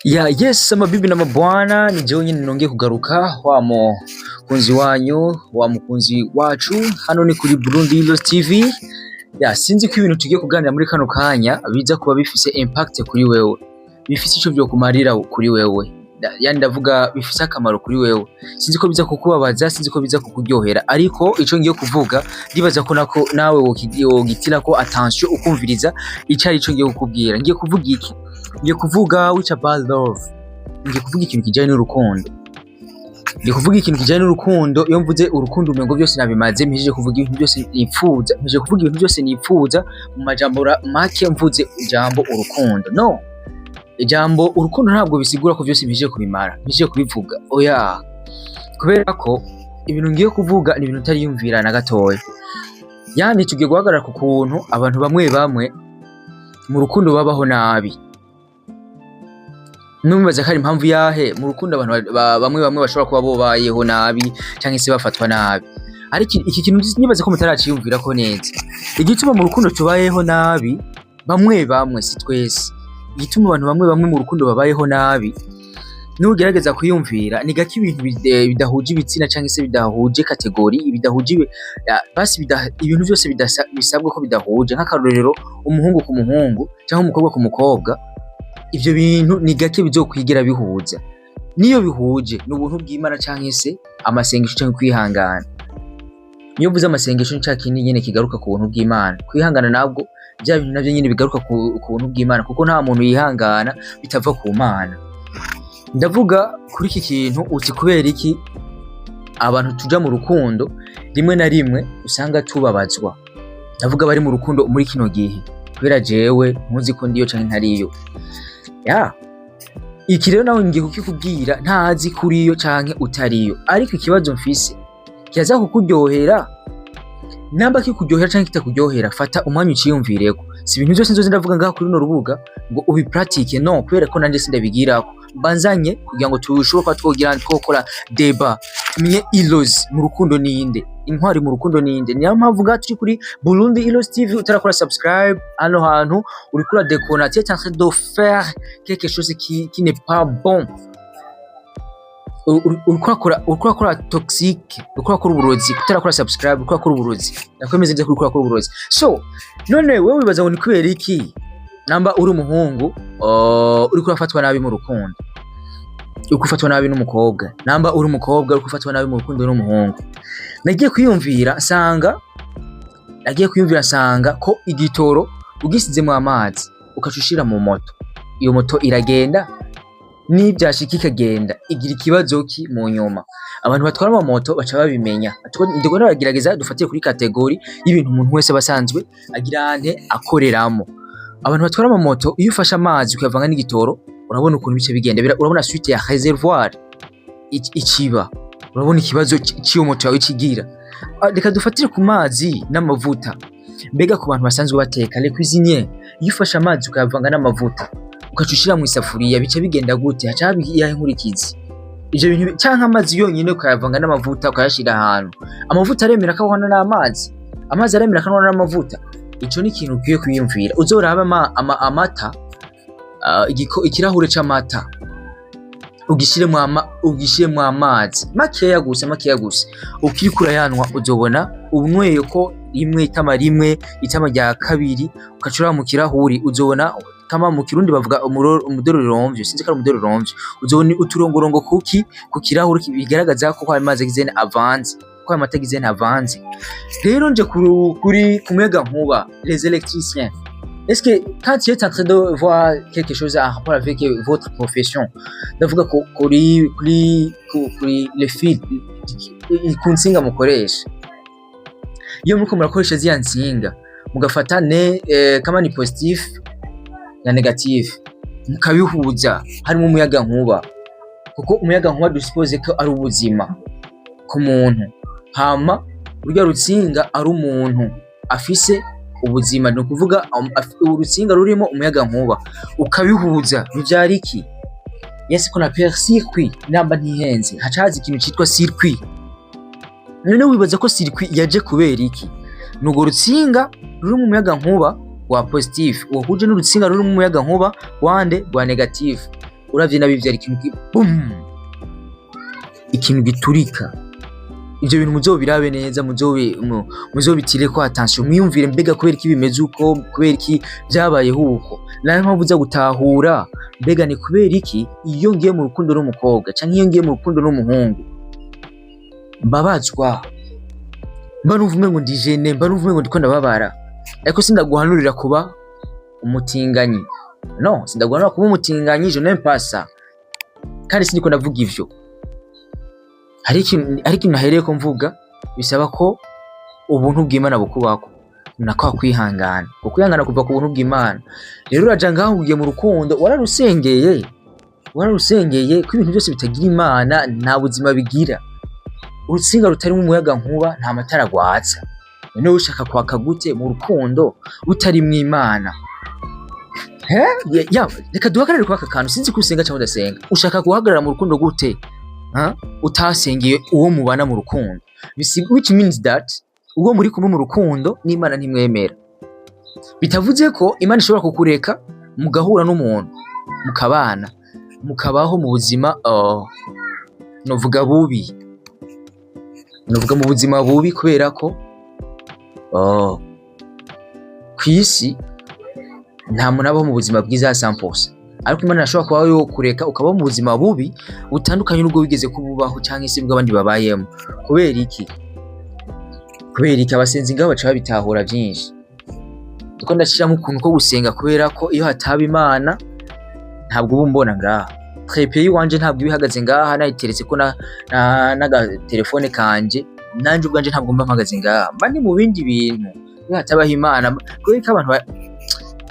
Ya yes, amabibi n'amabwana, ni jewe nyene nongeye kugaruka, wa mukunzi wanyu, wa mukunzi wacu. Hano ni kuri Burundi Heroes TV. Ya, sinzi ko ibintu tugiye kuganira muri kano kanya biza kuba bifise impact kuri wewe, bifise ico vyokumarira kuri wewe. Yani ndavuga bifise akamaro kuri wewe. Sinzi ko biza kukubabaza, sinzi ko biza kukuryohera, ariko ico ngiye kuvuga ndibaza ko nako nawe wogitirako attention, ukumviriza ico ari cyo ngiye kukubwira. Ngiye kuvuga iki? Ngiye kuvuga which about love. Ngiye kuvuga ikintu kijanye n'urukundo. Ngiye kuvuga ikintu kijanye n'urukundo. Iyo mvuze urukundo, umengo byose nabimaze. Mpejeje kuvuga ibintu byose nipfuza, mpejeje kuvuga ibintu byose nipfuza mu majambo make. Mvuze ijambo urukundo, no ijambo urukundo ntabwo bisigura ko byose mpejeje kubimara, mpejeje kubivuga. Oya, kubera ko ibintu ngiye kuvuga ni ibintu utariyumvira na gatoya. Yani tugiye guhagarara ku kuntu abantu bamwe bamwe mu rukundo babaho nabi. Numbaza ko ari impamvu yahe mu rukundo abantu bamwe bamwe bashobora kuba bobayeho nabi cyangwa se bafatwa nabi. Ariko iki kintu nibaza ko mutaraciyumvira ko neza, igituma mu rukundo tubayeho nabi bamwe bamwe, si twese. Igituma abantu bamwe bamwe mu rukundo babayeho nabi, nugerageza kwiyumvira, ni gake ibintu bidahuje ibitsina cyangwa se bidahuje catégorie, bidahuje basi ibintu byose bisabwa ko bidahuje, nk'akarorero umuhungu ku muhungu cyangwa umukobwa ku mukobwa, ivyo bintu ni gake bizokwigira bihuza. Niyo bihuje ni ubuntu bw'Imana canke se amasengesho canke kwihangana. Niyo mvuze amasengesho, ni ca kindi nyene kigaruka ku buntu bw'Imana. Kwihangana nabwo bya bintu navyo nyene bigaruka ku buntu bw'Imana, kuko nta muntu yihangana bitava ku Mana. Ndavuga kuri iki kintu uti: kubera iki abantu tuja mu rukundo rimwe na rimwe usanga tubabazwa? Ndavuga bari mu rukundo muri kino gihe, kubera jewe ntuzi ko ndiyo canke ntariyo. Ya, iki rero nawe ngiye kukikubwira, ntazi kuriyo canke utariyo, ariko ikibazo mfise kiraza kukuryohera. Namba kikuryohera canke kitakuryohera, fata umwanya uciyumvireko. Si ibintu byose nzoze ndavuga ngaha kuri runo rubuga ngo ubipratike, no kubera ko nanje sindabigirako. Mbanzanye kugira ngo tushobore kuba twogira, twokora débat, tumenye heroes mu rukundo ninde, intwari mu rukundo ninde. Niyo mpamvu ngaha turi kuri Burundi Heroes TV. Utarakora subscribe hano hantu, uriko uradekona, tu es en train de faire quelque chose qui n'est pas bon. Uriko urakora toxique, uriko urakora uburozi. Utarakora subscribe, uriko urakora uburozi. Ndakwemeza neza ko uriko urakora uburozi. So none wewe wibaza ngo ni kubera iki, namba uri umuhungu, uriko urafatwa nabi mu rukundo, uriko ufatwa nabi n'umukobwa, namba uri umukobwa, uriko ufatwa nabi mu rukundo n'umuhungu? Nagiye kwiyumvira nsanga ko igitoro ugisizemo amazi, ukaca ushira mu moto, iyo moto iragenda. Nibyashika ikagenda, igira ikibazo ki mu nyuma? Abantu batwara amamoto baca babimenya. Ndiko ndagerageza dufatire kuri catégorie y'ibintu umuntu wese aba asanzwe agira ante akoreramo. Abantu batwara amamoto, iyo ufashe amazi ukayavanga n'igitoro, urabona ukuntu bice bigenda. Urabona suite ya réservoir ikiba, urabona ikibazo c'iyo moto yawe ikigira. Ah, reka dufatire ku mazi n'amavuta. Mbega ku bantu basanzwe bateka, les cuisiniers, iyo ufashe amazi ukayavanga n'amavuta, ukaca ushira mu isafuriya, bica bigenda gute? Haca haba iyahe nkurikizi? Ivyo bintu canke amazi yonyene ukayavanga n'amavuta, ukayashira ahantu, amavuta aremera akabona n'amazi, amazi aremera akanwa n'amavuta. Ico ni ikintu ukwiye kwiyumvira. Uzorabe amata, ikirahure c'amata ugishiremwo amazi makeya gusa, makeya gusa, ukiriko urayanwa, uzobona unyweye ko rimwe, itama rimwe, itama rya kabiri, ugaca uraba mu kirahuri, uzobona kama mu Kirundi bavuga umudororomvyo, sinzi ko ari umudororomvyo, uzobona uturongorongo ku kirahuri, bigaragaza ko ayo mazi agize avanze, ko ayo mata agize avanze. Rero nje kuri ku muyagankuba, les électriciens. Est-ce que quand tu es en train de voir quelque chose en rapport avec votre profession, ndavuga ko kuri les fils, ku nsinga mukoresha, iyo muriko murakoresha ziriya nsinga, mugafata ne kama ni positif na négatif, mukabihuza, harimo umuyaga nkuba, kuko umuyaga nkuba dusuppose ko ari ubuzima ku muntu, hama urya rutsinga ari umuntu afise ubuzima, ni ukuvuga urutsinga rurimo umuyaga nkuba, ukabihuza, bivyara iki? Yes, qu'on appelle circuit. Namba ntihenze, haca haza ikintu citwa circuit. None wibaza ko circuit yaje kubera iki? Ni urwo rutsinga rurimo umuyaga nkuba wa positif wahuje n'urutsinga rurimo umuyaga nkuba wande, rwa négatif. Uravye nabi vyari ikintu boom, ikintu giturika. Ivyo bintu muzobirabe neza, muzobitireko attention, mwiyumvire: mbega kubera iki bimeze uko? Kubera iki vyabayeho uko? Nayo mpamvu uza gutahura, mbega ni kubera iki iyo ngiye mu rukundo n'umukobwa canke iyo ngiye mu rukundo n'umuhungu mbabazwa, mba numva umengo ndi gêné, mba numva umengo ndiko ndababara? Ariko sindaguhanurira kuba umutinganyi, no sindaguhanurira kuba umutinganyi, je n'aime pas ça. Kandi sindiko ndavuga ivyo. Hari ikintu nahereye ko mvuga, bisaba ko ubuntu bw'Imana bukubako, nako kwihangana, ukwihangana kuva ku buntu bw'Imana. Rero uraja ngaho, ugiye mu rukundo, wararusengeye, wararusengeye ko ibintu byose bitagira Imana nta buzima bigira. Urutsinga rutarimo umuyaga nkuba nta matara rwatsa. None ushaka kwaka gute mu rukundo utarimwo Imana? He? Ya, reka duhagarare kuri aka kantu. Sinzi ko usenga cyangwa udasenga. Ushaka guhagarara mu rukundo gute, ha? Utasengeye uwo mubana mu rukundo? Which means that uwo muri kumwe mu rukundo n'Imana ntimwemera. Bitavuze ko Imana ishobora kukureka mugahura n'umuntu, mukabana, mukabaho mu buzima, novuga bubi, novuga mu buzima bubi, kubera ko kw'isi nta muntu abaho mu buzima bwiza 100%. Ariko Imana irashobora kuba yokureka ukabaho mu buzima bubi butandukanye n'ubwo wigeze kububaho cyangwa se bw'abandi babayemo. Kubera iki? Kubera iki? Abasenzi ngaho baca babitahura byinshi. Ndiko ndashiramo ukuntu ko gusenga, kubera ko iyo hataba Imana ntabwo uba umbona ngaha. Trépied iwanje ntabwo iba ihagaze ngaha nayiteretse ko n'agatelefone kanje. Nanje ubwanje ntabwo mba mpagaze ngaha, mba ndi mu bindi bintu iyo hatabaho Imana. Kubera ko abantu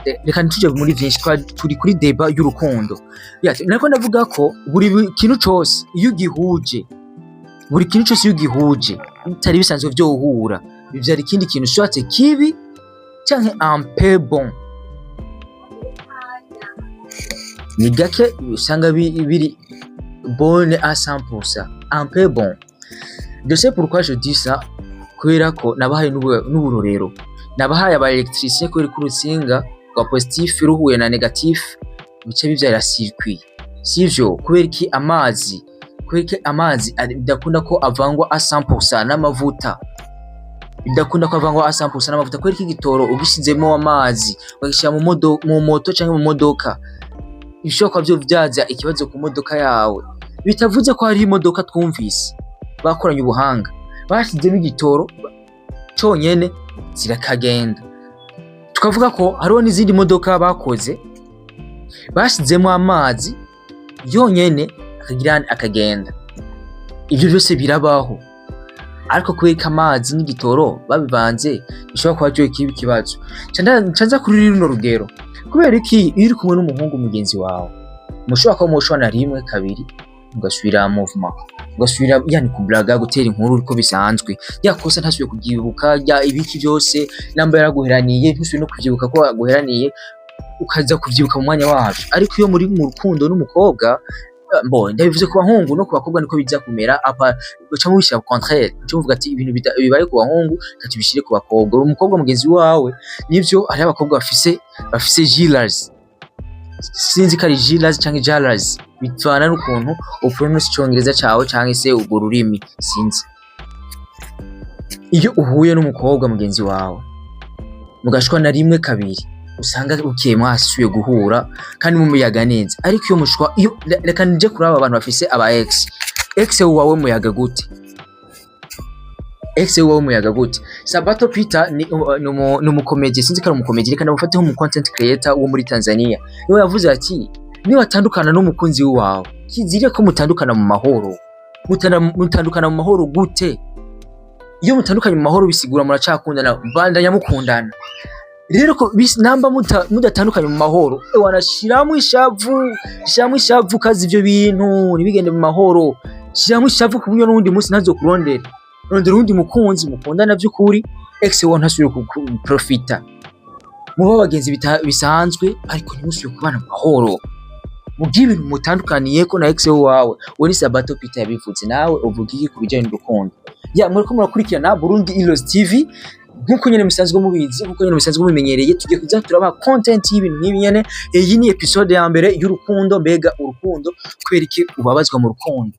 reka ntituje muri vyinshi, turi kuri débat y'urukundo. Ya, nariko ndavuga ko buri kintu cose iyo ugihuje, buri kintu cose iyo ugihuje bitari bisanzwe vyohura, bivyara ikindi kintu, soit kibi canke un peu bon. Ni gake usanga biri bonne à 100%, un peu bon. Je sais pourquoi je dis ça, kubera ko nabahaye n'uburorero, nabahaye aba électricien, kubera ko urutsinga rwa positif ruhuye na négatif bice bivyara circuit, sivyo? Kubera iki amazi bidakunda ko avangwa à 100% n'amavuta? Bidakunda ko avangwa à 100% n'amavuta. Kubera iki igitoro ugishizemo amazi, ukagishyira mu moto canke mu modoka, bishobora kuba vyo vyaza ikibazo ku modoka yawe? Bitavuze ko hariho imodoka twumvise bakoranye ubuhanga, bashyizemo igitoro conyene zirakagenda. Tukavuga ko hariho n'izindi modoka bakoze, bashyizemo amazi yonyene, akagira akagenda. Ibyo byose birabaho. Ariko kubera ko amazi n'igitoro babivanze, bishobora kuba vyo kiba ikibazo. Nca nza kuri runo rugero: kubera iki iyo uri kumwe n'umuhungu mugenzi wawe, mushobora kuba mushwana rimwe, kabiri, mugasubira mouvement, mugasubira yani kublaga, gutera inkuru uko bisanzwe, ya kosa ntasubire kubyibuka, ya ibiki byose, namba yaraguheraniye ntusubire no kuvyibuka ko aguheraniye, ukaza kuvyibuka mu mwanya wavyo? Ariko iyo muri mu rukundo n'umukobwa, mbo ndabivuze ku bahungu no ku bakobwa, niko biza kumera. Apa baca mubishyira contraire, baca muvuga ati ibintu bibaye ku bahungu, reka tubishyire ku bakobwa. Uri umukobwa mugenzi wawe, nivyo, hariho abakobwa bafise jealous, sinzi ko ari jealous canke jealous, bivana n'ukuntu upronounce icongereza cawe canke se urwo rurimi, sinzi. Iyo uhuye n'umukobwa mugenzi wawe, mugashwana rimwe, kabiri, usanga bukeye mwasubiye guhura kandi mumuyaga neza. Ariko iyo mushwa, iyo reka nje kuri aba bantu bafise aba ex. Ex wawe muyaga gute? Ex wawe muyaga gute? Sabato Peter ni umukomedi, sinzi ko ari umukomedi, reka ndamufate nk'umu content creator wo muri Tanzania. Niwe yavuze ati: niwatandukana n'umukunzi wawe, kizire ko mutandukana mu mahoro. Mutandukana mu mahoro gute? Iyo mutandukanye mu mahoro bisigura muracakundana, bandanya mukundana. Rero ko namba mudatandukanye mu mahoro, ewana, shiramwo ishavu, shiramwo ishavu, kazi ivyo bintu ntibigende mu mahoro. Shiramwo ishavu ku buryo n'uwundi munsi ntazokurondera, rondera uwundi mukunzi mukundana vy'ukuri. Ex wawe ntasubire kuprofita, muba abagenzi bisanzwe, ariko ntimusubire kubana mu mahoro. Mugire ibintu mutandukaniyeko na ex wawe. Uwo ni Sabato Peter yabivuze. Nawe uvuga iki ku bijanye n'urukundo? Ya, muriko murakurikirana Burundi Heroes TV. Nkuko nyene musanzwe mubizi, nkuko nyene musanzwe mubimenyereye, tugiye kuza turabaha content y'ibintu nk'ibi nyene. Iyi ni episode ya mbere y'urukundo. Mbega urukundo, kubera iki ubabazwa mu rukundo?